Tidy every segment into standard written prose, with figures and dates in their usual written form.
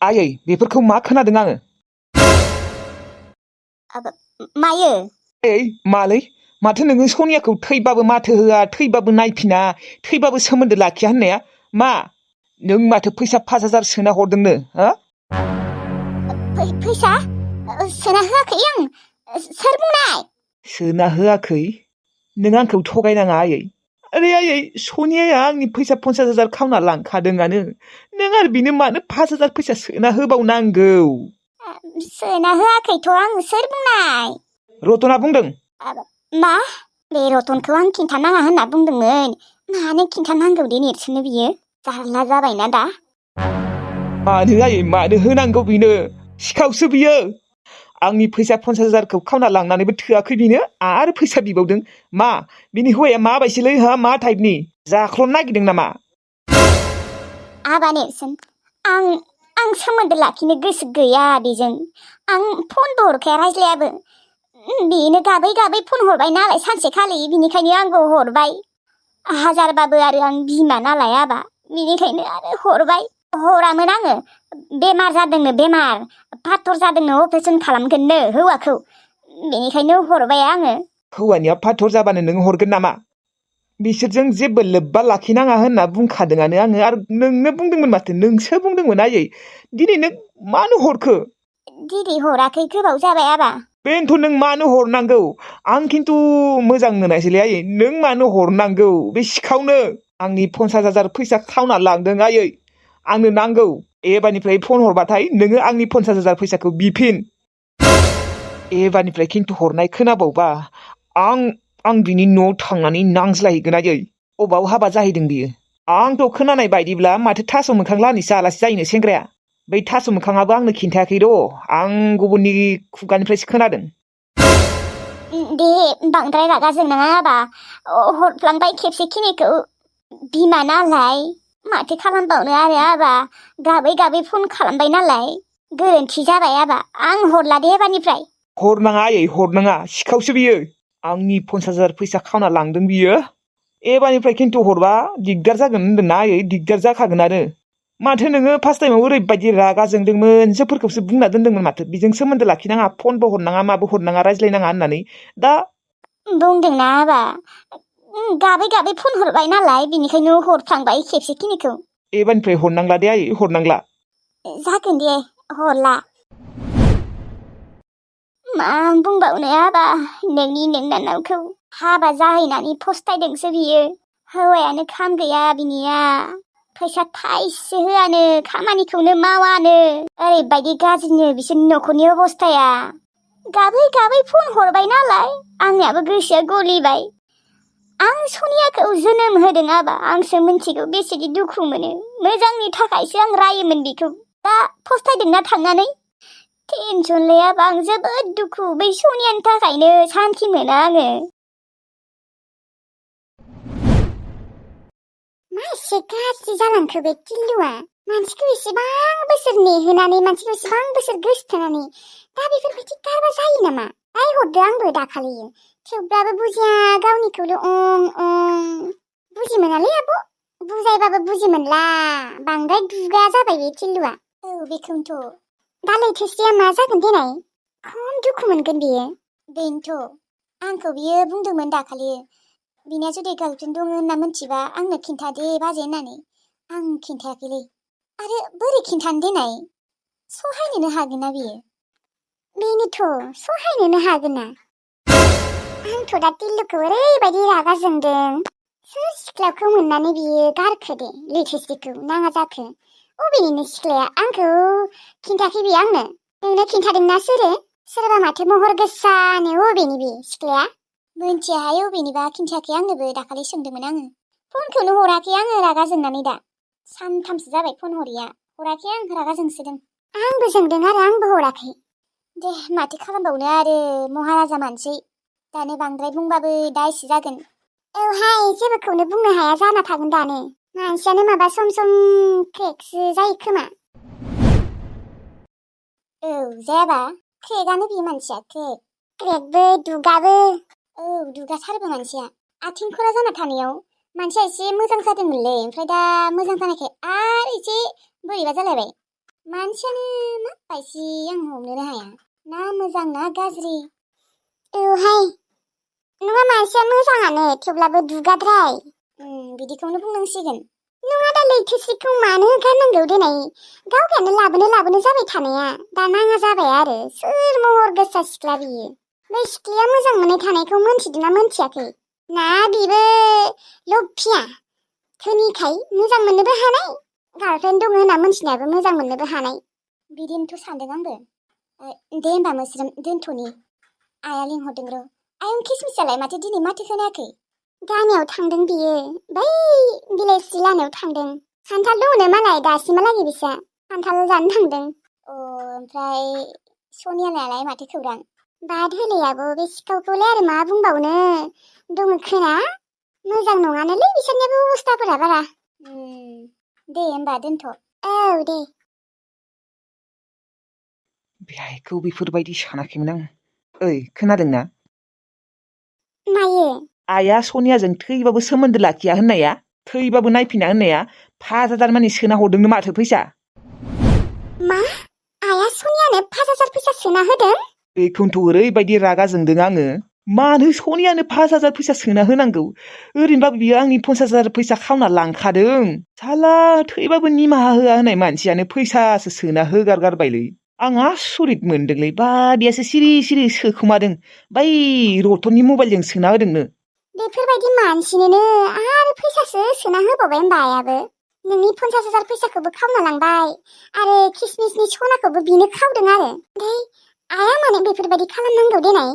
आयै बेफोरखौ मा खोनादों आङो? मायो? मालै माथो नोङो सनियाखौ थैबाबो माथो होआ, थैबाबो नायफिना, थैबाबो सोमोन्दो लाखिया होननाया मा? नों माथो फैसा 5,000 सोना हरदोंनो हो? फैसा? सोना होआखै आं। सोर बुंनाय? सोना होआखै? नों आंखौ थगायनाङा आयै। अरे आयै सनियाया आंनि फैसा 50,000 खावना लांखादोंआनो। नों आरो बिनो मानो 5,000 फैसा सोना होबावनांगौ? सोना होआखैथ' आं। सोर बुंनाय? रतना बुंदों। मा? बे रतनखौ आं खिन्थानाङा होनना बुंदोंमोन। मानो खिन्थानांगौ दे नेरसोननो बियो? जारला जाबायना दा। मानो आयै मानो होनांगौ बिनो? सिखावसो बियो। आंनि फैसा 50,000खौ खावना लांनानैबो थोआखै बिनो आरो फैसा बिबावदों। मा बिनि हौवाया माबायदिलै हा? मा टाइपनि? जाख्ल'नो नागिरदों नामा? आबा नेरसोन, आं सोमोन्दो लाखिनो गोसो गैया बेजों। आं फनबो हरखाया, रायज्लायाबो। बेनो गाबै गाबै फन हरबाय नालाय सानसेखालि, बिनिखायनो आंबो हरबाय। हाजारबाबो आरो आं बिमा नालाय आबा, बिनिखायनो आरो हरबाय। हरामोन आङो। बेमार जादोंनो, बेमार फाथर जादोंनो, अपारेसन खालामगोननो हौवाखौ। बेनिखायनो हरबाय आङो। हौवानिया फाथर जाबानो नों हरगोन नामा? बिसोरजों जेबो लोब्बा लाखिनाङा होनना बुंखादोंआनो आङो। आरो नोंनो बुंदोंमोन माथो, नोंसो बुंदोंमोन आयै। दिनै नों मानो हरखो? दिनै हराखै, गोबाव जाबाय आबा। बेनोथ' नों मानो हरनांगौ? आं खिन्थु मोजां मोनासैलै आयै। नों मानो हरनांगौ? बे सिखावनो आंनि 50,000 फैसा खावना लांदों आयै। आंनो नांगौ। एबारनिफ्राय फन हरबाथाय नोङो आंनि 50,000 फैसाखौ बिफिन। एबारनिफ्राय खिन्थु हरनाय खोनाबावबा आं बिनि न'आव थांनानै नांज्लायहैगोन आयै। अबाव हाबा जाहैदों बियो? आंथ' खोनानाय बायदिब्ला माथो थास' मोखां लानिसो आलासि जायोनो सेंग्राया। बै थास' मोखाङाबो आंनो खिन्थायाखै र'। आं गुबुननि खुगानिफ्रायसो खोनादों। दे बांद्राय रागा जोंनाङा आबा। हरफ्लांबाय खेबसेखिनिखौ। बिमा नालाय माथो खालामबावनो आरो आबा। गाबै गाबै फन खालामबाय नालाय गोरोन्थि जाबाय आबा। आं हरला दे एबारनिफ्राय। हरनाङा आयै हरनाङा। सिखावसो बियो। आंनि 50,000 फैसा खावना लांदों बियो। एबारनिफ्राय खिन्थु हरबा दिगदार जागोन होनदोंना आयै। दिगदार जाखागोनानो। माथो नोङो फार्स्ट टाइमाव ओरैबायदि रागा जोंदोंमोन, जोंफोरखौसो बुंना दोन्दोंमोन माथो। बिजों सोमोन्दो लाखिनाङा, फनबो हरनाङा, माबो हरनाङा, रायज्लायनाङा होननानै। दा बुंदोंना आबा, गाबै गाबै फन हरबाय नालाय बिनिखायनो हरफ्लांबाय खेबसेखिनिखौ। एबारनिफ्राय हरनांला दे आयै, हरनांला। जागोन दे, हरला। मा बुंबावनो आबा, नोंनि नोंनानावखौ। हाबा जाहैनानै फस्थायदोंसो बियो। हौवायानो खाम गैया बिनिया। फैसा थाइसे होआनो, खामानिखौनो मावानो। ओरैबायदि गाज्रिनो बिसोरनि न'खरनि अबस्थाया। गाबै गाबै फन हरबाय नालाय आंनियाबो गोसोआ गलिबाय। आं सनियाखौ जोनोम होदों आबा। आंसो मिथिगौ बेसेदि दुखु मोनो। मोजांनि थाखायसो आं रायोमोन बेखौ। दा फस्थायदोंना थांनानै। टेनसनलै आबा, आं जोबोद दुखु। बै सनियानि थाखायनो सान्थि मोना आङो। मा एसे गाज्रि जालांखो बे टिल्लुआ? मानसिखौ एसेबां बोसोर नेहोनानै, मानसिखौ एसेबां बोसोर गोसथोनानै दा बेफोरबायदि गारबा जायो नामा? रायहरदो आंबो दाखालियो। थेवब्लाबो बुजिया, गावनिखौल' अं अं। बुजि मोनालै आब'। बुजायबाबो बुजि मोनला। बांद्राय दुगा जाबाय बे टिल्लुआ। औ बेखौनोथ'। दा लैथोस्रिया मा जागोन देनाय? खम दुखु मोनगोन बियो। बेनोथ'। आंखौ बियो बुंदोंमोन दाखालि, बिना जुदि गार्लफ्रेन्ड दङ होनना मिथिबा आंनो खिन्थादे बाजै होननानै। आं खिन्थायाखैलै। आरो बोरै खिन्थानो देनाय? सहायनोनो हागोन ना बियो? बेनोथ' सहायनोनो हागोन ना? आंथ' दा टिल्लुखौ ओरैबायदि रागा जोंदों। सोर सिख्लाखौ मोननानै बियो गारखो दे लैथोस्रिखौ? नाङा जाखो? अबेनिनो सिख्लाया? आंखौ खिन्थायाखै बियो आंनो। नोंनो खिन्थादोंना सोरो? सोरबा माथो महर गोसानो। अबेनि बे सिख्लाया? मोनथियाहाय अबेनिबा, खिन्थायाखै आंनोबो। दाखालि सोंदोंमोन आङो। फनखौनो हराखै आङो रागा जोंनानै दा। सानथामसो जाबाय फन हरिया। हराखै आं, रागा जोंसोदों। आंबो जोंदों आरो आंबो हराखै। दे माथो खालामबावनो आरो, महाराजा मानसि। दानो बांद्राय बुंबाबो दायसो जागोन। औहाय, जेबोखौनो बुंनो हाया जाना थागोन दानो। मानसियानो माबा सम सम क्रेकसो जायो खोमा। औ जायाबा, क्रेकआनो बे मानसिया, क्रेक। क्रेकबो दुगाबो। औ दुगाथारबो मानसिया। आथिं खरा जाना थानायाव मानसिया एसे मोजां जादोंमोनलै, ओमफ्राय दा मोजां जानायखाय आरो एसे बोरैबा जालायबाय। मानसियानो माबायदि आं हमनोनो हाया ना मोजां ना गाज्रि औहाय नङा मानसिया मोजाङानो थेवब्लाबो दुगाद्राय बिदिखौनो बुंनांसिगोन नङा दा लैथोसिखौ मानो गारनांगौ देनाय गावगायानो लाबोनो जाबाय थानाया दा नाङा जाबाय आरो सोर महर गोसा सिख्ला बियो बै सिख्लाया मोजां मोननाय थानायखौ मोनथिदोंना मोनथियाखै ना बेबो लफिया धोनिखाय मोजां मोननोबो हानाय गार्लफ्रेन्ड दङ होनना मोनथिनायाबो मोजां मोननोबो हानाय बिदिनोथ' सानदों आंबो दे होमबा मोस्रोम दोनथ'नि आइया लिंहरदों र' आयं किसमिसालाय माथो दिनै माथो खोनायाखै गामियाव थांदों बियो बै बिलाइ सिलानायाव थांदों खान्थाल दङनो मालाय दासिमहालागै बिसा खान्थाल जानो थांदों ओमफ्राय सनियालाय माथो खौरां बाद होलायाबो बे सिखावखौलाय आरो मा बुंबावनो दङ खोना मोजां नङानोलै बिसोरनियाबो अबस्थाफोरा बारा दे होमबा दोनथ' औ दे बेहायखौ बेफोरबायदि सानाखैमोन आं ओइ खोनादोंना मायो आइया सनियाजों थैबाबो सोमोन्दो लाखिया होननाया थैबाबो नायफिना होननाया 5,000 मानि सोना हरदोंनो माथो फैसा मा आइया सनियानो 5,000 फैसा सोना होदों बेखौनोथ' ओरैबायदि रागा जोंदों आङो मानो सनियानो 5,000 फैसा सोना होनांगौ ओरैनोबाबो बियो आंनि 50,000 फैसा खावना लांखादों साला थैबाबो निमाहा होआ होननाय मानसियानो फैसासो सोना होगारगारबायलै आं आसरित मोनदोंलै बादियासो सिरि सिरि सोखोमादों बै रतननि मबाइलजों सोना होदोंनो बेफोरबायदि मानसिनोनो आरो फैसासो सोना होबावबाय होनबा आइयाबो नोंनि 50,000 फैसाखौबो खावना लांबाय आरो किसमिसनि सनाखौबो बिनो खावदों आरो ओमफ्राय आइया मानो बेफोरबायदि खालामनांगौ देनाय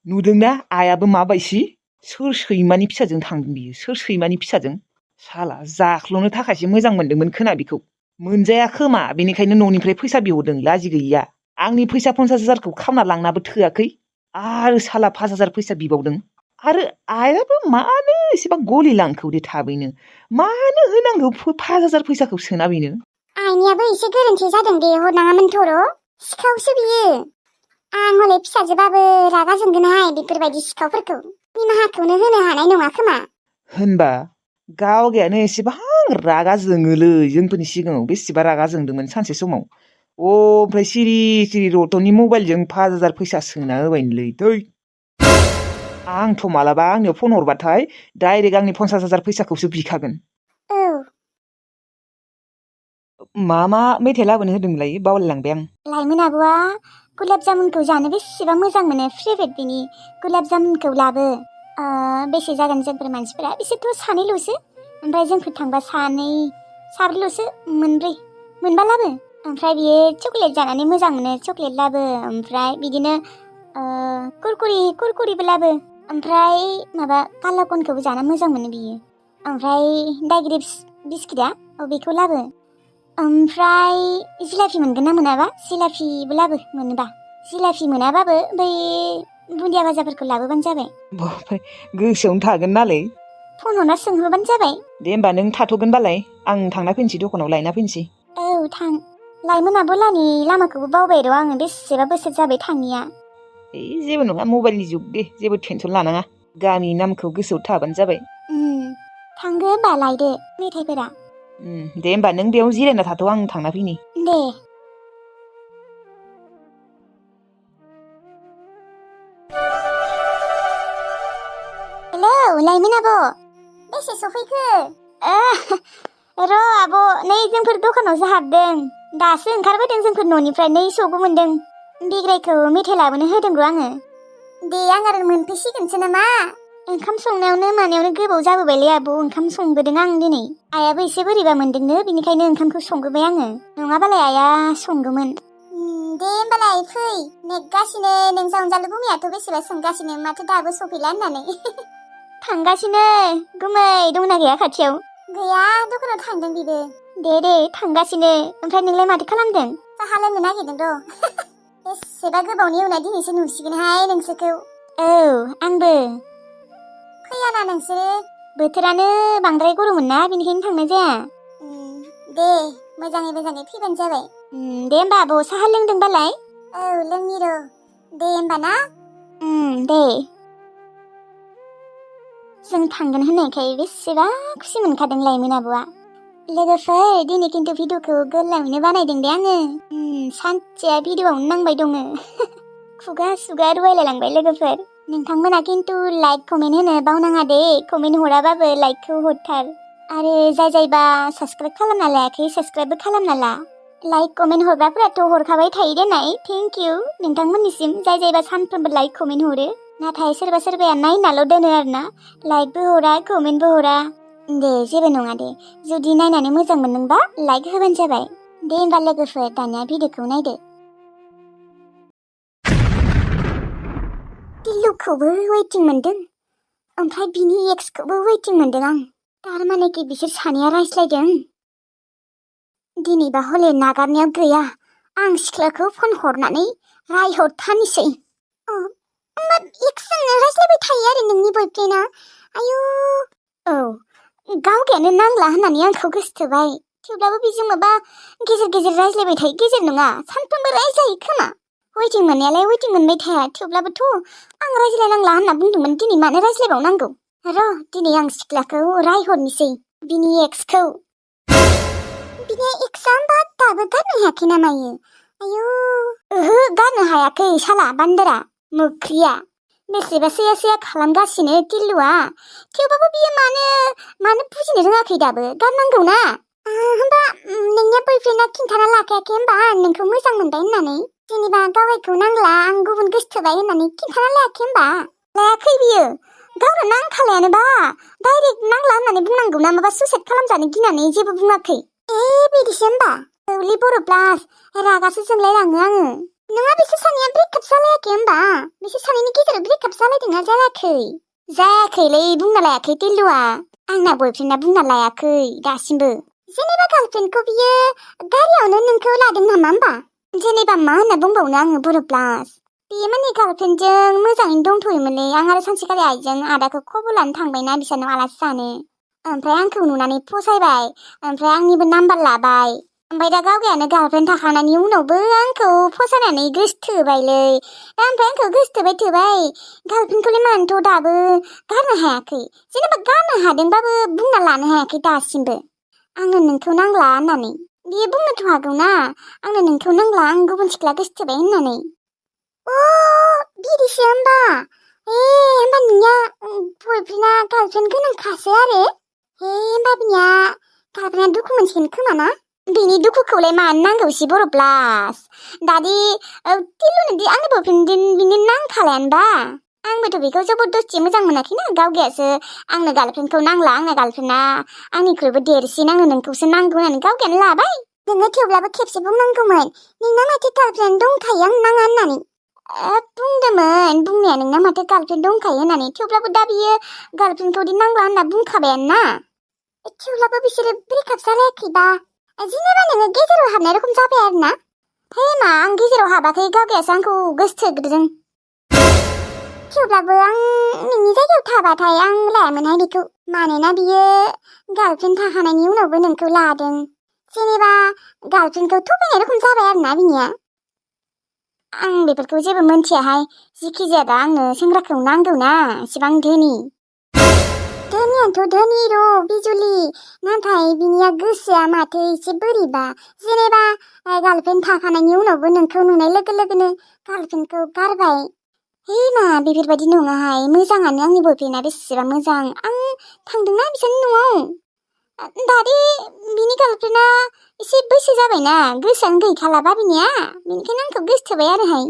नुदोंना आइयाबो माबायसि सोर सैमानि फिसाजों थांदों बियो सोर सैमानि फिसाजों साला जाख्ल'नो थाखायसो मोजां मोनदोंमोन खोना बिखौ मोनजाया खोमा बेनिखायनो न'निफ्राय फैसा बिहरदों लाजि गैयिया आंनि फैसा 50,000खौ खावना लांनाबो थोआखै आरो साला 5,000 फैसा बिबावदों आरो आइयाबो मानो एसेबां गलि लांखौ दे थाबैनो मानो होनांगौ 5,000 फैसाखौ सोना बेनो आइनियाबो एसे गोरोन्थि जादों दे हरनाङामोनथ' र' सिखावसो बियो आं हले फिसाजोबाबो रागा जोंगोनहाय बेफोरबायदि सिखावफोरखौ निमाहाखौनो होनो हानाय नङा खोमा होनबा गावगायानो एसेबां रागा जोङोलै जोंफोरनि सिगाङाव बेसेबा रागा जोंदोंमोन सानसे समाव ओमफ्राय सिरि सिरि रतननि मबाइलजों 5,000 फैसा सोना होबायनोलै थै आंथ' मालाबा आंनियाव फन हरबाथाय डाइरेक्ट आंनि 50,000 फैसाखौसो बिखागोन औ मा मेथाइ लाबोनो होदोंमोनलाय बावलायलांबाय आं लाइमोन आब'आ गुलाब जामुनखौ जानो बेसेबा मोजां मोनो फेभरेट बिनि गुलाब जामुनखौ लाबो बेसे जागोन जोंफोर मानसिफोरा बिसोरथ' सानैल'सो ओमफ्राय जोंफोर थांबा साब्रैल'सो मोनबा लाबो ओमफ्राय बियो चकलेट जानानै मोजां मोनो चकलेट लाबो ओमफ्राय बिदिनो कुरकुरिबो लाबो ओमफ्राय माबा कालाकनखौबो जाना मोजां मोनो बियो ओमफ्राय डाइग्रिप्स बिस्किटआ बेखौ लाबो ओमफ्राय जिलाफि मोनगोन ना मोनाबा जिलाफिबो लाबो मोनोबा जिलाफि मोनाबाबो बै बुन्दिया भाजाफोरखौ लाबोबानो जाबाय गोसोआवनो थागोन नालाय फन हरना सोंहरबानो जाबाय दे होमबा नों थाथ'गोनबालाय आं थांना फैनोसै दखानाव लायना फैनोसै औ थां लाइमोन आब'लानि लामाखौबो बावबाय र' आङो बेसेबा बोसोर जाबाय थाङिया जेबो नङा मबाइलनि जुग दे जेबो टेनसन लानाङा गामिनि नामखौ गोसोआव थाबानो जाबाय थांगो होमबा लायदो मेथाइफोरा दे होमबा नों बेयाव जिरायना थाथ' आं थांना फैनि दे हेलौ लाइमोन आब' बेसे सफैखो र' आब' नै जोंफोर दखानावसो हाबदों दासो ओंखारबोदों जोंफोर न'निफ्राय नै सौबो मोनदों बिग्रायखौ मेथाइ लाबोनो होदों र' आङो दे आं आरो मोनफैसिगोनसो नामा ओंखाम संनायावनो मानायावनो गोबाव जाबोबायलै आब' ओंखाम संबोदों आं दिनै आइयाबो एसे बोरैबा मोनदोंनो बिनिखायनो ओंखामखौ संबोबाय आङो नङाबालाय आइया संगौमोन दे होमबालाय फै नेगासिनो नोंसा अनजालु गुमैयाथ' बेसेबा सोंगासिनो माथो दाबो सफैला होननानै थांगासिनो गुमै दंना गैया खाथियाव गैया दखानाव थांदों बिबो दे थांगासिनो ओमफ्राय नोंलाय माथो खालामदों साहा लोंनो नागिरदों र' बेसेबा गोबावनि उनाव दिनैसो नुसिगोनहाय नोंसोरखौ औ आंबो फैयाना नोंसोरो बोथोरानो बांद्राय गरममोन ना बेनिखायनो थांनाय जाया दे मोजाङै फैबानो जाबाय दे होमबा आब' साहा लोंदोंबालाय औ लोंनि र' दे होमबा ना दे जों थांगोन होननायखाय बेसेबा खुसि मोनखादों लाइमोन आब'आ लोगोफोर दिनै खिन्थु भिडिअखौ गोलावैनो बानायदों दे आङो सानसेया भिडिअआवनो नांबाय दङ खुगा सुगा रुवायलायलांबाय लोगोफोर नोंथांमोना खिन्थु लाइक कमेन्ट होनो बावनाङा दे कमेन्ट हराबाबो लाइकखौ हरथार आरो जायबा साबस्क्राइब खालामना लायाखै साबस्क्राइबबो खालामना ला लाइक कमेन्ट हरग्राफोराथ' हरखाबाय थायो देनाय थेंक इउ नोंथांमोननिसिम जायबा सानफ्रोमबो लाइक कमेन्ट हरो नाथाय सोरबाया नायनाल' दोनो आरोना लाइकबो हरा कमेन्टबो हरा दे जेबो नङा दे जुदि नायनानै मोजां मोनदोंबा लाइक होबानो जाबाय दे होमबा लोगोफोर दानिया भिडिअखौ नायदो टिल्लुखौबो वेटिं मोनदों ओमफ्राय बिनि एक्सखौबो वेटिं मोनदों आं थारमानेखि बिसोर सानैया रायज्लायदों दिनैबा हले नागारनायाव गैया आं सिख्लाखौ फन हरनानै रायहरथारनोसै होमबा एक्सजोंनो रायज्लायबाय थायो आरो नोंनि बयफ्रेन्डआ आयु औ गावगायानो नांला होननानै आंखौ गोसोथोबाय थेवब्लाबो बेजों माबा गेजेर गेजेर रायज्लायबाय थायो गेजेर नङा सानफ्रोमबो रायज्लायो खोमा वेटिं मोननायालाय वेटिं मोनबाय थाया थेवब्लाबोथ' आं रायज्लायनांला होनना बुंदोंमोन दिनै मानो रायज्लायबावनांगौ र' दिनै आं सिख्लाखौ रायहरनोसै बिनि एक्सखौ बिनि एक्सआ होमबा दाबो गारनो हायाखै ना मायो आयु ओहो गारनो हायाखै साला बान्दोरा मोख्रिया बेसेबा सैया खालामगासिनो टिल्लुआ थेवबाबो बियो मानो बुजिनो रोङाखै दाबो गारनांगौ ना होमबा नोंनिया बयफ्रेन्डआ खिन्थाना लाखायाखै होमबा नोंखौ मोजां मोनबाय होननानै जेनेबा गावगायखौ नांला आं गुबुन गोसोथोबाय होननानै खिन्थाना लायाखै होमबा लायाखै बियो गावनो नांखालायानोबा डाइरेक्ट नांला होननानै बुंनांगौ ना माबा सुइसाइड खालामजानो गिनानै जेबो बुङाखै बिदिसो होमबा औलै बर' प्लास रागासो जोंलायलाङो आङो नङा बिसोर सानैया ब्रेकआप जालायाखै होमबा बिसोर सानैनि गेजेराव ब्रेकआप जालायदोंना जायाखैलै बुंना लायाखै टिल्लुआ आंना बयफ्रेन्डआ बुंना लायाखै दासिमबो जेनेबा गार्लफ्रेन्डखौ बियो गारियावनो नोंखौ लादों नामा होमबा जेनेबा मा होनना बुंबावनो आङो बर' प्लास बेयो माने गार्लफ्रेन्डजों मोजाङैनो दंथ'योमोनलै आं आरो सानसेखालि आइजों आदाखौ खबर लानो थांबायना बिसानाव आलासि जानो ओमफ्राय आंखौ नुनानै फसायबाय ओमफ्राय आंनिबो नाम्बार लाबाय ओमफ्राय दा गावगायानो गार्लफ्रेन्ड थाखानायनि उनावबो आंखौ फसायनानै गोसोथोबायलै ओमफ्राय आंखौ गोसोथोबाय गार्लफ्रेन्डखौलाय मानोथ' दाबो गारनो हायाखै जेनेबा गारनो हादोंबाबो बुंना लानो हायाखै दासिमबो आंनो नोंखौ नांला होननानै बियो बुंनोथ' हागौना आंनो नोंखौ नांला आं गुबुन सिख्ला गोसोथोबाय होननानै बिदिसो होमबा होमबा नोंनिया बयफ्रेन्डआ गार्लफ्रेन्ड गोनांखासो आरो होमबा बिनिया गार्लफ्रेन्डआ दुखु मोनसिगोन खोमा ना बिनि दुखुखौलाय मानो नांगौसि बर' प्लास दादि टिल्लुनोदि आंनि बयफ्रेन्ड बिनो नांखालायानोबा आंबोथ' बेखौ जबरदस्ति मोजां मोनाखैना गावगायासो आंनो गार्लफ्रेन्डखौ नांला आंना गार्लफ्रेन्डआ आंनिख्रुइबो देरसिन आंनो नोंखौसो नांगौ होननानै गावगायानो लाबाय नोङो थेवब्लाबो खेबसे बुंनांगौमोन नोंना माथो गार्लफ्रेन्ड दंखायो आं नाङा होननानै बुंदोंमोन बुंनाया नोंना माथो गार्लफ्रेन्ड दंखायो होननानै थेवब्लाबो दा बियो गार्लफ्रेन्डखौदि नांला होनना बुंखाबायानो ना थेवब्लाबो बिसोरो ब्रेकआप जालायाखैबा जेनेबा नोङो गेजेराव हाबनाय रखम जाबाय आरो ना मा आं गेजेराव हाबाखै गावगायासो आंखौ गोसोथोग्रोदों थेवब्लाबो आं नोंनि जायगायाव थाबाथाय आं लायामोनहाय बेखौ मानोना बियो गार्लफ्रेन्ड थाखानायनि उनावबो नोंखौ लादों जेनेबा गार्लफ्रेन्डखौ थगायनाय रखम जाबाय आरो ना बिनिया आं बेफोरखौ जेबो मोनथियाहाय जिखि जाया दा आंनो सेंग्राखौ नांगौना एसेबां धोनियाथ' धोनि र' बिजुलि नाथाय बिनिया गोसोआ माथो एसे बोरैबा जेनेबा गार्लफ्रेन्ड थाखानायनि उनावबो नोंखौ नुनाय लोगो लोगोनो गार्लफ्रेन्डखौ गारबाय मा बेफोरबायदि नङाहाय मोजाङानो आंनि बयफ्रेन्डआ बेसेबा मोजां आं थांदोंना बिसोरनि न'आव दादि बिनि गार्लफ्रेन्डआ एसे बैसो जाबायना गोसोआनो गैखालाबा बिनिया बेनिखायनो आंखौ गोसोथोबाय आरोहाय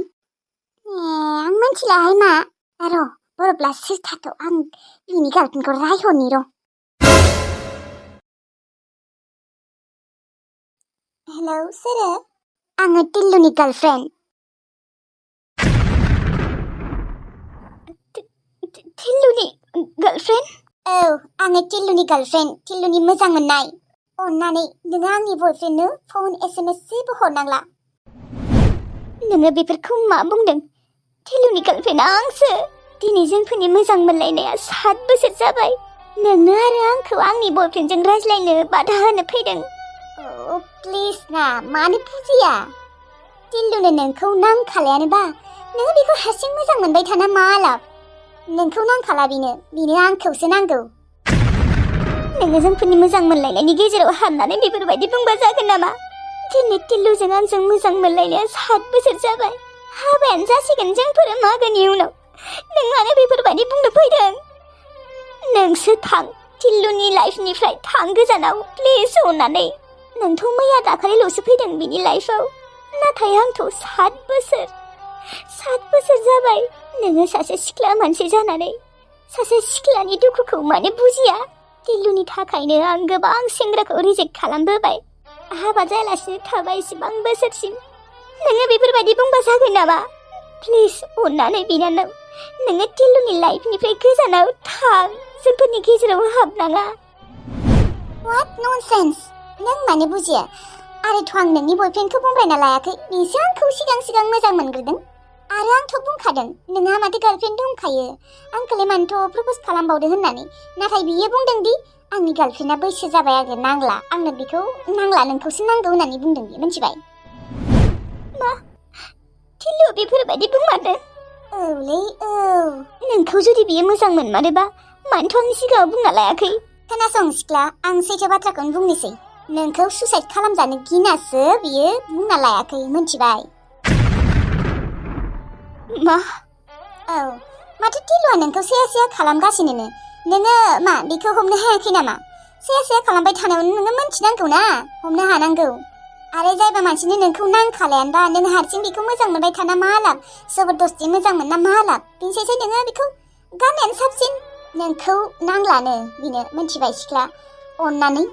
आं मिथिलाहाय मा र' बर'ब्ला सोर थाथ' आं बिनि गार्लफ्रेन्डखौ रायहरनि र' हेलौ सोरो आङो टिल्लुनि गार्लफ्रेन्ड टिल्लुनि गार्लफ्रेन्ड औ आङो टिल्लुनि गार्लफ्रेन्ड टिल्लुनि मोजां मोननाय अन्नानै नोङो आंनि बयफ्रेन्डनो फन SMS जेबो हरनांला नोङो बेफोरखौ मा बुंदों टिल्लुनि गार्लफ्रेन्डआ आंसो दिनै जोंफोरनि मोजां मोनलायनाया 7 बोसोर जाबाय नोंनो आरो आंखौ आंनि बयफ्रेन्डजों रायज्लायनो बाधा होनो फैदों प्लिज ना मानो बुजिया टिल्लुनो नोंखौ नांखालायानोबा नोङो बेखौ हारसिं मोजां मोनबाय थाना मा लाब नोंखौ नांखाला बिनो आंखौसो नांगौ नोङो जोंफोरनि मोजां मोनलायनायनि गेजेराव हाबनानै बेफोरबायदि बुंबा जागोन नामा? दिनै टिल्लुजों आंजों मोजां मोनलायनाया 7 बोसोर जाबाय। हाबायानो जासिगोन जोंफोर मागोनि उनाव। नों मानो बेफोरबायदि बुंनो फैदों? नोंसो थां टिल्लुनि लाइफनिफ्राय थां गोजानाव प्लिज अननानै। नोंथ' मैया दाखालिल'सो फैदों बिनि लाइफआव, नाथाय आंथ' 7 बोसोर जाबाय। नोङो सासे सिख्ला मानसि जानानै सासे सिख्लानि दुखुखौ मानो बुजिया? टिल्लुनि थाखायनो आं गोबां सेंग्राखौ रिजेक्ट खालामबोबाय। हाबा जायालासिनो थाबाय इसिबां बोसोरसिम। नोङो बेफोरबायदि बुंबा जागोन नामा? प्लिज अननानै बिनानाव, नोङो टिल्लुनि लाइफनिफ्राय गोजानाव थां, जोंफोरनि गेजेराव हाबनाङा। What nonsense? नों मानो बुजिया? आरोथ' आं नोंनि बयफ्रेन्डखौ बुंबायना लायाखै। नोंसो आंखौ सिगां मोजां मोनग्रोदों। आरो आंथ' बुंखादों नोंहा माथो गार्लफ्रेन्ड दंखायो, आंखौलाय मानोथ' प्रप'ज खालामबावदो होननानै। नाथाय बियो बुंदों दि आंनि गार्लफ्रेन्डआ बैसो जाबाय आरो नांला, आंनो बेखौ नांला, नोंखौसो नांगौ होननानै बुंदों बियो, मिथिबाय? मा? टिल्लु बेफोरबायदि बुंमारदों? औलै औ। नोंखौ जुदि बियो मोजां मोनमारोबा मानोथ' आंनि सिगाङाव बुंना लायाखै? खोनासं सिख्ला, आं सैथो बाथ्राखौनो बुंनोसै। नोंखौ सुसाइड खालामजानो गिनासो बियो बुंना लायाखै, मिथिबाय? मा? औ, माथो टिल्लुआ नोंखौ सेया खालामगासिनो। नोङो मा बेखौ हमनो हायाखै नामा? सेया खालामबाय थानायावनो नोङो मोनथिनांगौ ना, हमनो हानांगौ। आरो जायबा मानसिनो नोंखौ नांखालायानोबा नों हारसिं बेखौ मोजां मोनबाय थाना मा लाब? जबरदस्ति मोजां मोनना मा लाब? बिनिसायसो नोङो बेखौ गारनायानो साबसिन। नोंखौ नांलानो बिनो, मिथिबाय सिख्ला? अननानै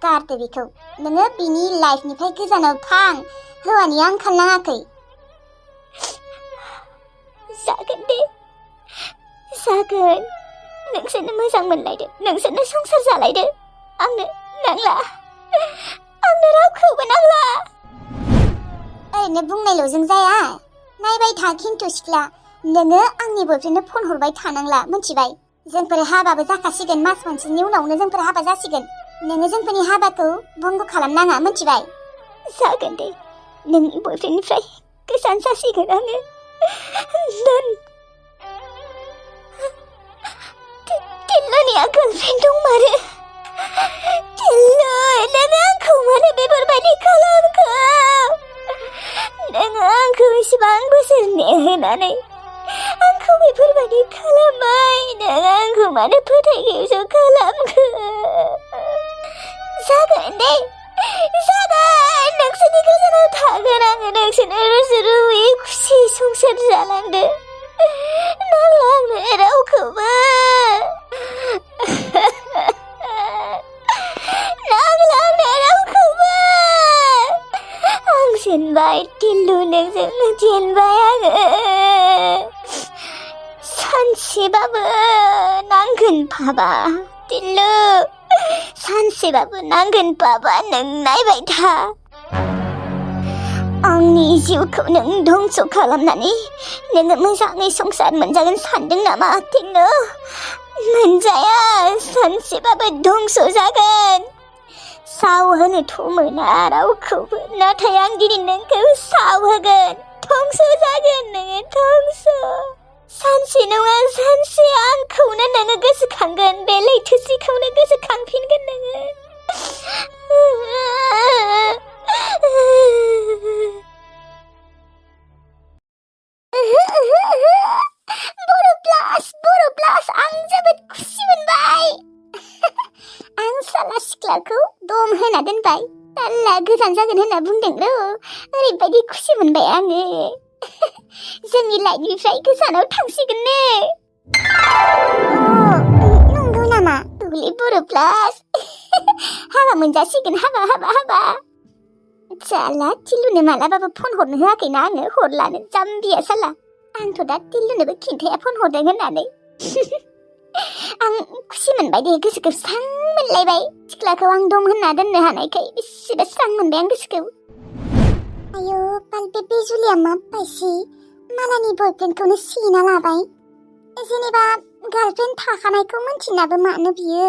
गारदो बेखौ। नोङो बिनि लाइफनिफ्राय गोजानाव थां, हौवानि आंखाल नाङाखै। जागोन दे, जागोन। नोंसोरनो मोजां मोनलायदो, नोंसोरनो संसार जालायदो। आंनो नांला, आंनो रावखौबो नांला। ओरैनो बुंनायल'जों जाया, नायबाय था खिन्थु सिख्ला, नोङो आंनि बयफ्रेन्डनो फन हरबाय थानांला, मिथिबाय? जोंफोर हाबाबो जाखासिगोन, मास मोनसेनि उनावनो जोंफोर हाबा जासिगोन। नोङो जोंफोरनि हाबाखौ बन्द खालामनाङा, मिथिबाय? जागोन दे, नोंनि बयफ्रेन्डनिफ्राय गोजान जासिगोन आङो। टिल्लुनिया गार्लफ्रेन्ड दंमारो। टिल्लु, नोङो आंखौ मानो बेफोरबायदि खालामखो? नोङो आंखौ इसिबां बोसोर नेहोनानै आंखौ बेफोरबायदि खालामबाय। नों आंखौ मानो फोथायनायावसो खालामखो? जागोन दे, जागोन। नोंसोरनि गोजानाव थागोन आङो। नोंसोरनो रुजु-रुमुयै खुसि संसार जालांदो। नांला आंनो रावखौबो। नांला आंनो रावखौबो। आं जेनबाय टिल्लु, नोंजों जेनबाय आङो। सानसेबाबो नांगोन बाबा टिल्लु, सानसेबाबो नांगोन बाबा। नों नायबाय था, आंनि जिउखौ नों धंस खालामनानै नोङो मोजाङै संसार मोनजागोन सानदों नामा टिल्लु? मोनजाया, सानसेबाबो धंस जागोन। साव होनोथ' मोना रावखौबो, नाथाय आं दिनै नोंखौ साव होगोन। धंस जागोन नोङो, धंस। सानसे नङा सानसे आंखौनो नोङो गोसोखांगोन, बे लैथोसिखौनो गोसोखांफिनगोन नोङो। बर' प्लास, आं जोबोद खुसि मोनबाय। आं साला सिख्लाखौ दम होना दोनबाय। साला गोजान जागोन होनना बुंदों र', ओरैबायदि खुसि मोनबाय आङो। जोंनि लाइफनिफ्राय गोजानाव थांसिगोननो। नंगौ नामा? दुब्लि बर' प्लास। हाबा मोनजासिगोन, हाबा। साला टिल्लुनो मालाबाबो फन हरनो होआखैना आङो, हरलानो जाम्बिया साला। आंथ' दा टिल्लुनोबो खिन्थाया फन हरदों होननानै। आं खुसि मोनबाय दे, गोसोखौ स्रां मोनलायबाय। सिख्लाखौ आं दम होनना दोननो हानायखाय बेसेबा स्रां मोनबाय आं गोसोखौ। आयौ बाल, बे बिजुलिया मा बायसि मालानि बयफ्रेन्डखौनो सिना लाबाय। जेनेबा गार्लफ्रेन्ड थाखानायखौ मिन्थिनाबो मानो बियो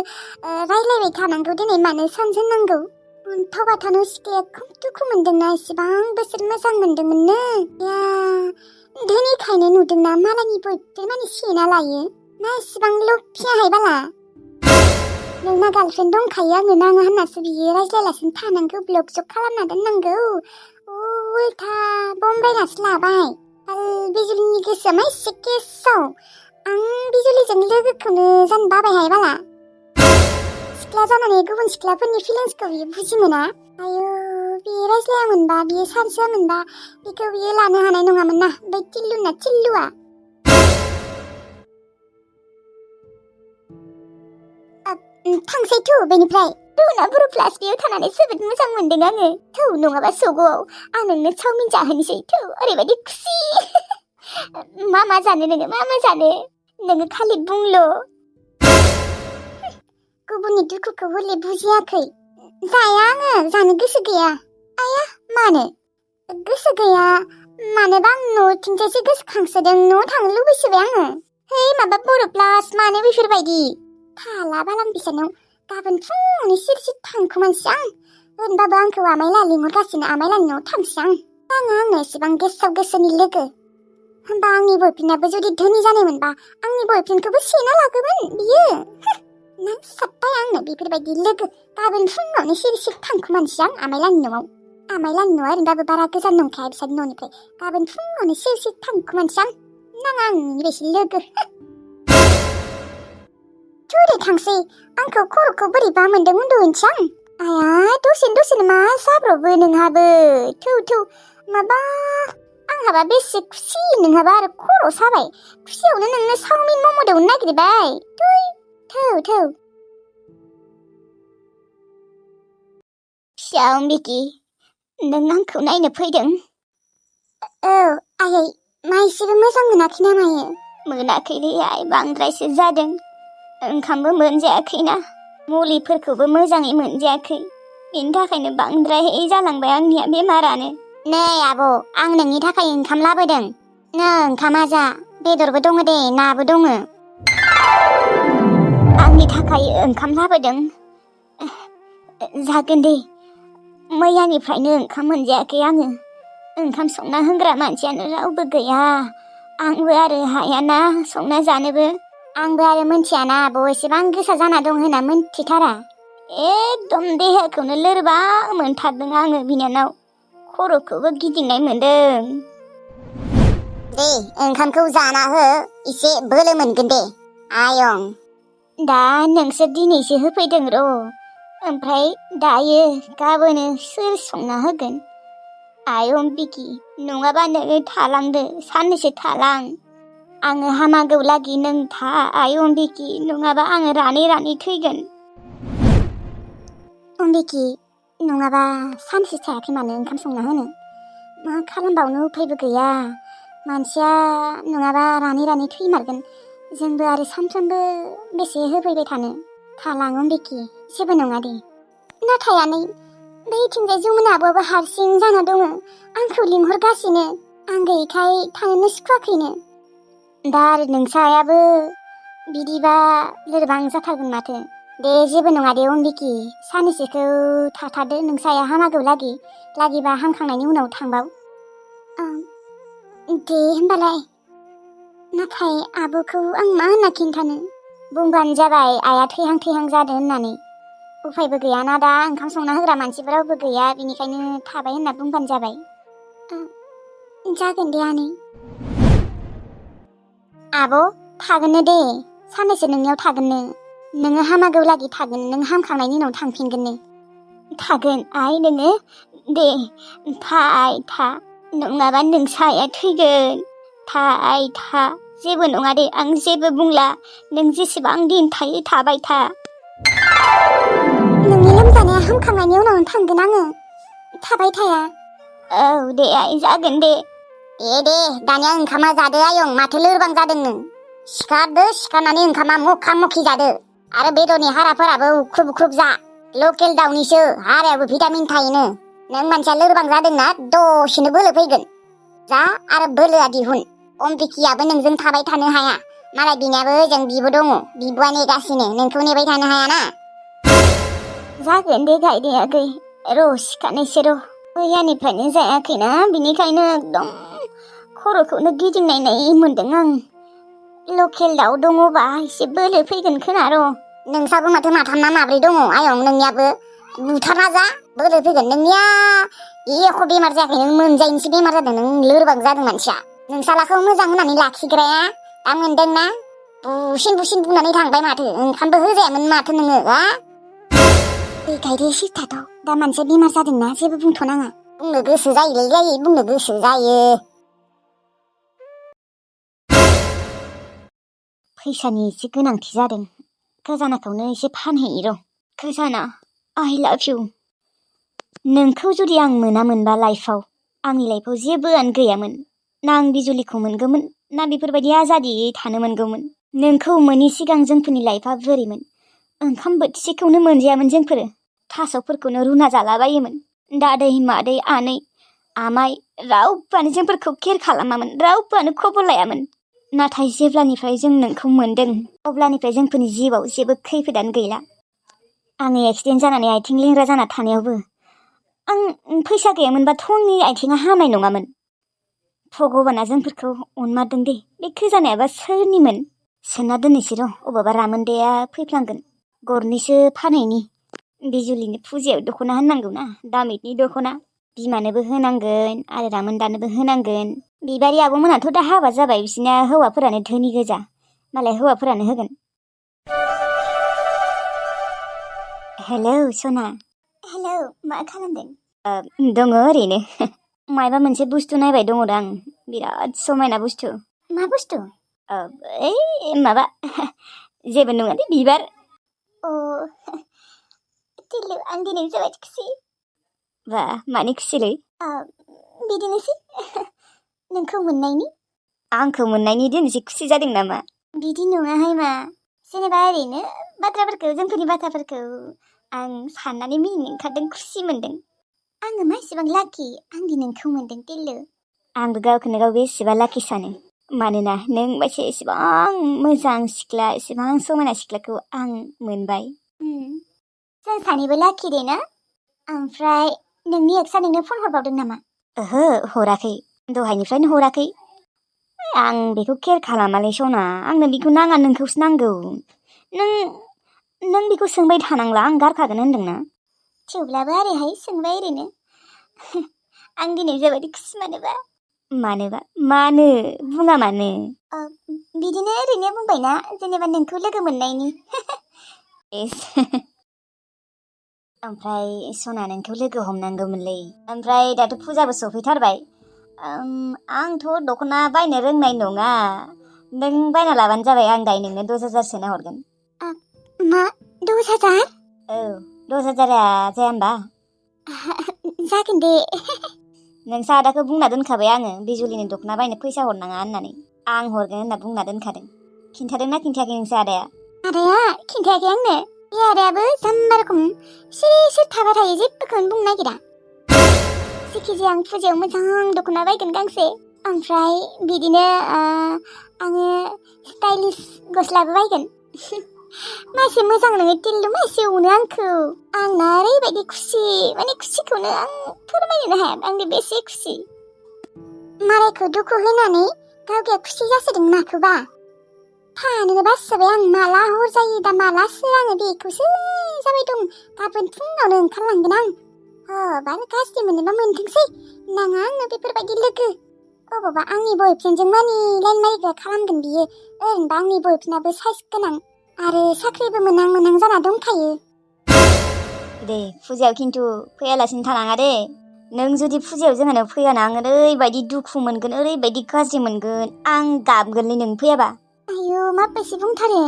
रायलायबाय थानांगौ, दिनै मानो सानजेननांगौ? अन्थाव बाथाव सिखाया खम दुखु मोनदोंना, एसेबां बोसोर मोजां मोनदोंमोननो। या धोनिखायनो नुदोंना मालानि बयफ्रेन्ड माने सेना लायो ना, एसेबां लफियाहाय बाला। नोंना गार्लफ्रेन्ड दंखायो आंनो नाङा होननासो बियो रायज्लायलासिनो थानांगौ ब्लक जक खालामना दोननांगौ उल्था बमबायनासो लाबाय बिजुलिनि गोसोआ मा एसे गेसाव आं बिजुलिजों लोगोखौनो जानो बाबायहाय बाला सिख्ला जानानै गुबुन सिख्लाफोरनि फिलिंसखौ बियो बुजि मोना आयु बियो रायज्लायामोनबा बियो सानसोआमोनबा बेखौ बियो लानो हानाय नङामोन ना बै चिल्लुआ थांसै थौ बेनिफ्राय थौना बर' प्लास बेयाव थानानै जोबोद मोजां मोनदों आङो थौ नङाबा सग'आव आं नोंनो चावमिन जाहोनोसै थौ ओरैबायदि खुसि मा जानो नोङो खालि बुंल' गुबुननि दुखुखौ हले बुजियाखै जाया आङो जानो गोसो गैया आया मानो गोसो गैया मानोबा आं न'थिंजायसो गोसोखांसोदों न'आव थांनो लुबैसोबाय आङो है माबा बर' प्लास मानो बेफोरबायदि थाला बालां बिसानाव गाबोन फुङावनो सिरि थांखोमानोसै आं होनबाबो आंखौ आमाइला लिंहरगासिनो आमाइलानि न'आव थांसै आंनो एसेबां गेसाव गोसोनि लोगो होनबा आंनि बयफ्रेन्डआबो जुदि धोनि जानायमोनबा आंनि बयफ्रेन्डखौबो सेना लागोमोन बियो नांसाबबाय आंनो बेफोरबायदि लोगो गाबोन फुङावनो सिरि थांखोमानोसै आं आमाइलानि न'आव न'आ ओरैनोबाबो बारा गोजान नंखाया बिसोरनि न'निफ्राय गाबोन फुङावनो सिरि थांखोमानोसै आं नाङा आंनि बेसे लोगो थुदे थांसै आंखौ खर'खौ बोरैबा मोन्दों उन्दुहैनोसै आं आया दसेनो मा जाब्रबो नोंहाबो थौ माबा आंहाबा बेसे खुसि नोंहाबा आरो खर' साबाय खुसियावनो नोंनो चावमिन मम' दौनो नागिरबाय थौ फिसा अम्बिकी नों आंखौ नायनो फैदों औ आयै मा एसेबो मोजां मोनाखै ना मायो मोनाखैलै आइ बांद्रायसो जादों ओंखामबो मोनजायाखैना मुलिफोरखौबो मोजाङै मोनजायाखै बेनि थाखायनो बांद्राय जालांबाय आंनिया बेमारानो नै आब' आं नोंनि थाखाय ओंखाम लाबोदों नै ओंखामा जा बेदरबो दङ दे नाबो दङ आंनि थाखाय ओंखाम लाबोदों जागोन दे मैयानिफ्रायनो ओंखाम मोनजायाखै आङो ओंखाम संना होग्रा मानसियानो रावबो गैया आंबो आरो हायाना संना जानोबो आंबो आरो मोनथियाना आब' एसेबां गोसा जाना दं होनना मोनथिथारा एकदम देहाखौनो लोरबां मोनथारदों आङो बिनानाव खर'खौबो गिदिंनाय मोनदों दे ओंखामखौ जाना हो एसे बोलो मोनगोन दे आयं दा नोंसोर दिनैसो होफैदों र' ओमफ्राय दायो गाबोनो सोर संना होगोन आइ अम्बिकी नङाबा नोङो थालांदो साननैसो थालां आङो हामागौ लागि नों था आइ अम्बिकी नङाबा आङो रानै थैगोन अम्बिकी नङाबा सानसे थायाखै मानो ओंखाम संना होनो मा खालामबावनो उफायबो गैया मानसिया नङाबा रानै थैमारगोन जोंबो आरो सानफ्रोमबो बेसे होफैबाय थानो थालां अम्बिकी जेबो नङा दे नाथाय आनै बैथिंजाय जमुनाबो हारसिं जाना दङ आंखौ लिंहरगासिनो आं गैयैखाय थानोनो सुखुवाखैनो दा आरो नोंसायाबो बिदिबा लोरबां जाथारगोन माथो दे जेबो नङा दे अम्बिकी साननैसोखौ थाथारदो नोंसाया हामागौ लागिबा हामखांनायनि उनाव थांबाव दे होमबालाय नाथाय आब'खौ आं मा होनना खिन्थानो बुंबानो जाबाय आइया थैहां जादों होननानै उफायबो गैयाना दा ओंखाम संना होग्रा मानसिबो रावबो गैया बिनिखायनो थाबाय होनना बुंबानो जाबाय जागोन दे आनै आब' थागोननो दे साननैसो नोंनियाव थागोननो नोङो हामागौ लागि थागोन नों हामखांनायनि उनाव थांफिनगोननो थागोन आइ नोङो दे था आइ था नङाबा नोंसाया थैगोन था जेबो नङा दे आं जेबो बुंला नों जेसेबां दिन थायो थाबाय था नोंनि लोमजानाया हामखांनायनि उनावनो थांगोन आङो थाबाय थाया औ दे आइ जागोन दे दे दानिया ओंखामा जादो आयं माथो लोरबां जादों नों सिखारदो सिखारनानै ओंखामा मखा मखि जादो आरो बेदरनि हाराफोराबो उख्रुब जा लकेल दाउनिसो हारायाबो भिटामिन थायोनो नों मानसिया लोरबां जादोंना दसेनो बोलो फैगोन जा आरो बोलोआ दिहुन अम्बिकीयाबो नोंजों थाबाय थानो हाया मालाय बिनियाबो ओजों बिबो दङ बिबुआ नेगासिनो नोंखौ नेबाय थानो हायाना जागोन दे गायदे आगै र' सिखारनोसै र' मैयानिफ्रायनो जायाखैना बिनिखायनो एकदम खर'खौनो गिदिंनाय मोनदों आं लकेल दाउ दङबा एसे बोलो फैगोन खोना र' नोंसाबो माथो माथाम ना माब्रै दङ आयं नोंनियाबो बुथारना जा बोलो फैगोन नोंनिया एख' बेमार जायाखै नों मोनजायैनिसो बेमार जादों नों लोरबां जादों मानसिया नोंसालाखौ मोजां होननानै लाखिग्राया दा मोनदोंना बुसिन बुंनानै थांबाय माथो ओंखामबो होजायामोन माथो नोङो हा गायदे सिथाथ' दा मानसिया बेमार जादोंना जेबो बुंथ'नाङा बुंनो गोसो जायोलै जायो बुंनो गोसो जायो फैसानि एसे गोनांथि जादों खजानाखौनो एसे फानहैयो र' खजाना आइ लाभ इउ नोंखौ जुदि आं मोनबा लाइफआव आंनि लाइफआव जेबोआनो गैयामोन ना आं बिजुलिखौ मोनगौमोन ना बेफोरबायदि आजादियै थानो मोनगौमोन नोंखौ मोनि सिगां जोंफोरनि लाइफआ बोरैमोन ओंखाम बोथिसेखौनो मोनजायामोन जोंफोरो थास'फोरखौनो रुना जालाबायोमोन दादै मादै आनै आमाइ रावबोआनो जोंफोरखौ केयार खालामामोन रावबोआनो खबर लायामोन नाथाय जेब्लानिफ्राय जों नोंखौ मोनदों अब्लानिफ्राय जोंफोरनि जिउआव जेबो खैफोदानो गैला आङो एक्सिडेन्ट जानानै आथिं लेंग्रा जाना थानायावबो आं फैसा गैयामोनबाथ' आंनि आथिङा हामनाय नङामोन भगबाना जोंफोरखौ अनमारदों दे बे खजानायाबा सोरनिमोन सोना दोननोसै र' अबावबा रामोन्दाया फैफ्लांगोन गरनैसो फानहैनि बिजुलिनि फुजायाव दख'ना होननांगौ ना दामिदनि दख'ना बिमानोबो होनांगोन आरो रामोन्दानोबो होनांगोन बिबारि आब'मोनाथ' दा हाबा जाबाय बिसिना हौवाफोरानो धोनि गोजा मालाय हौवाफोरानो होगोन हेलौ सना हेलौ मा खालामदों दङ ओरैनो मायबा मोनसे बुस्थु नायबाय दङ आं बिराद समायना बुस्थु मा बुस्थु ओइ माबा जेबो नङा दे बिबार अ टिल्लु आं दिनै जोबोद खुसि बा मानि खुसिलै बिदिनोसै नोंखौ मोननायनि आंखौ मोननायनि दिनैसो खुसि जादों नामा बिदि नङाहाय मा जेनेबा ओरैनो बाथ्राफोरखौ जोंफोरनि बाथ्राफोरखौ आं साननानै मिनिनो ओंखारदों खुसि मोनदों आङो मा एसेबां लाखि आंदि नोंखौ मोनदों टिल्लु आंबो गावखौनो गाव बेसेबा लाखि सानो मानोना नों बायदि एसेबां मोजां सिख्ला एसेबां समायना सिख्लाखौ आं मोनबाय जों सानैबो लाखि दे ना ओमफ्राय नोंनि एक्सआ नोंनो फन हरबावदों नामा ओहो हराखै दहायनिफ्रायनो हराखै आं बेखौ केयार खालामालै सना आंनो बेखौ नाङा नोंखौसो नांगौ नों बेखौ सोंबाय थानांला आं गारखागोन होनदोंना थेवब्लाबो आरोहाय सोंबाय ओरैनो आं दिनै जोबोद खुसि मानो बुङा मानो बिदिनो ओरैनो बुंबायना जेनेबा नोंखौ लोगो मोननायनि ओमफ्राय सना नोंखौ लोगो हमनांगौमोनलै ओमफ्राय दाथ' फुजाबो सफैथारबाय आंथ' दख'ना बायनो रोंनाय नङा नों बायना लाबानो जाबाय आं दायो नोंनो 10,000 सोना हरगोन मा 10,000 औ 10,000आ जाया होमबा जागोन दे नोंसा आदाखौ बुंना दोनखाबाय आङो बिजुलिनि दख'ना बायनो फैसा हरनाङा होननानै आं हरगोन होनना बुंना दोनखादों खिन्थादोंना खिन्थायाखै नोंसा आदाया खिन्थायाखै आंनो बे आदायाबो जाम्बा रखम सिरि थाबाय थायो जेबोखौनो बुंनो नागिरा जिखिजाया आं फुजायाव मोजां दख'ना बायगोन गांसे ओमफ्राय बिदिनो आङो स्टाइलिश गस्लाबो बायगोन मासे मोजां नोङो टिल्लु मासे अनो आंखौ आंना ओरैबायदि खुसि माने खुसिखौनो आं फोरमायनो हाया आंनि बेसे खुसि मालायखौ दुखु होनानै गावगाया खुसि जासोदों माखौबा थानोनो बासोबाय आं माला हर जायो दा मालासो आङो बेखौसो जाबाय दं गाबोन फुङावनो ओंखारलांगोन आं बानो गाज्रि मोनोबा मोनथोंसै नाङा आंनो बेफोरबायदि लोगो अबावबा आंनि बयफ्रेन्डजों मानि लाइन मारिग्रा खालामगोन बियो ओरैनोबा आंनि बयफ्रेन्डआबो साइज गोनां आरो साख्रिबो मोनां जाना दंखायो दे फुजायाव खिन्थु फैयालासिनो थानाङा दे नों जुदि फुजायाव जोंहानाव फैयाना आं ओरैबायदि दुखु मोनगोन ओरैबायदि गाज्रि मोनगोन आं गाबगोनलै नों फैयाबा आयौ माबायदि बुंथारो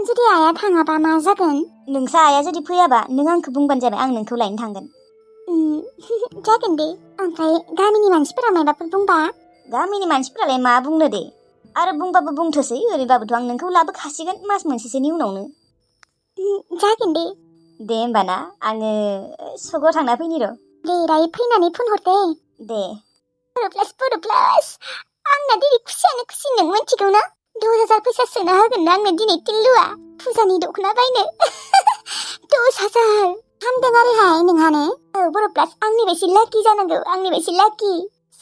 जुदि आइया थाङाबा मा जागोन नोंसा आइया जुदि फैयाबा नों आंखौ बुंबानो जाबाय आं नोंखौ लायनो थांगोन जागोन दे ओमफ्राय गामिनि मानसिफोरा मायबाफोर बुंबा गामिनि मानसिफोरालाय मा बुंनो दे आरो बुंबाबो बुंथोसै ओरैबाबोथ' आं नोंखौ लाबोखासिगोन मास मोनसेसोनि उनावनो जागोन दे होमबाना आङो सगाव थांना फैनि र' दे दायो फैनानै फन हर दे बरो प्लास आंना दिनै खुसियानो खुसि नों मिथिगौ ना 10,000 फैसा सोना होगोन ना आंनो दिनै टिल्लुआ फुजानि दख'ना बायनो 10,000 हामदों आरोहाय नोंहानो बर' प्लास आंनि बायदि लाकि जानांगौ आंनि बायदि लाकि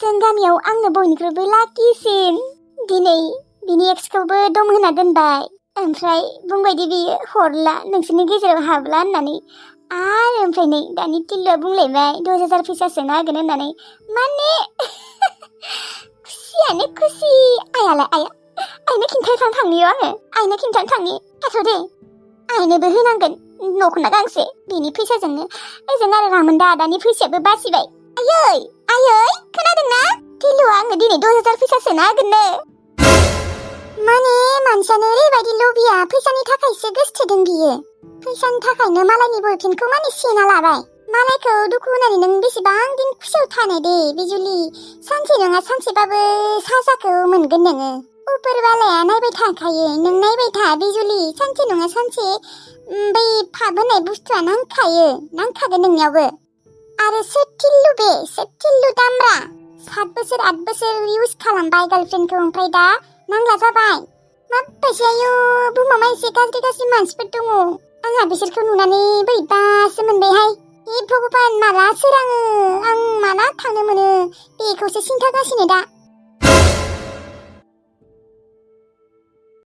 जों गामियाव आंनो बयनिख्रुइबो लाकिसिन दिनै बिनि एक्सखौबो दम होना दोनबाय ओमफ्राय बुंबायदि बियो हरला नोंसोरनि गेजेराव हाबला होननानै आरो ओमफ्राय नै दानि टिल्लुआ बुंलायबाय 10,000 फैसा सोना होगोन होननानै माने खुसियानो खुसि आइयानो खिन्थानो थांनियो आङो आइनो खिन्थानो थांनि थाथ' दे आइनोबो होनांगोन नख'ना गांसे बेनि फैसाजोंनो ओजों आरो रामोनदा आदानि फैसायाबो बासिबाय आयै खोनादोंना टिल्लुआ आंनो दिनै 10,000 फैसा सोना होगोननो माने मानसियानो ओरैबायदि लबिया फैसानि थाखायसो गोसथोदों बियो फैसानि थाखायनो मालायनि बयफ्रेन्डखौ माने सेना लाबाय मालायखौ दुखु होनानै नों बेसेबां दिन खुसियाव थानो दे बिजुलि सानसे नङा सानसेबाबो साजाखौ मोनगोन नोङो उपरबालाया नायबाय थाखायो नों नायबाय था बिजुलि सानसे नङा सानसे बै फाब होनाय बुस्थुआ नांखागोन नोंनियावबो आरो सोर टिल्लु दामब्रा 7 बोसोर 8 बोसोर इउज खालामबाय गार्लफ्रेन्डखौ ओमफ्राय दा नांला जाबाय माबायदि आयु बुहुमाव एसे गाज्रि मानसिफोर दङ आंहा बिसोरखौ नुनानै बोरैबासो मोनबायहाय हे भगबान माला सोराङो आं माला थांनो मोनो बेखौसो सिन्था गासिनो दा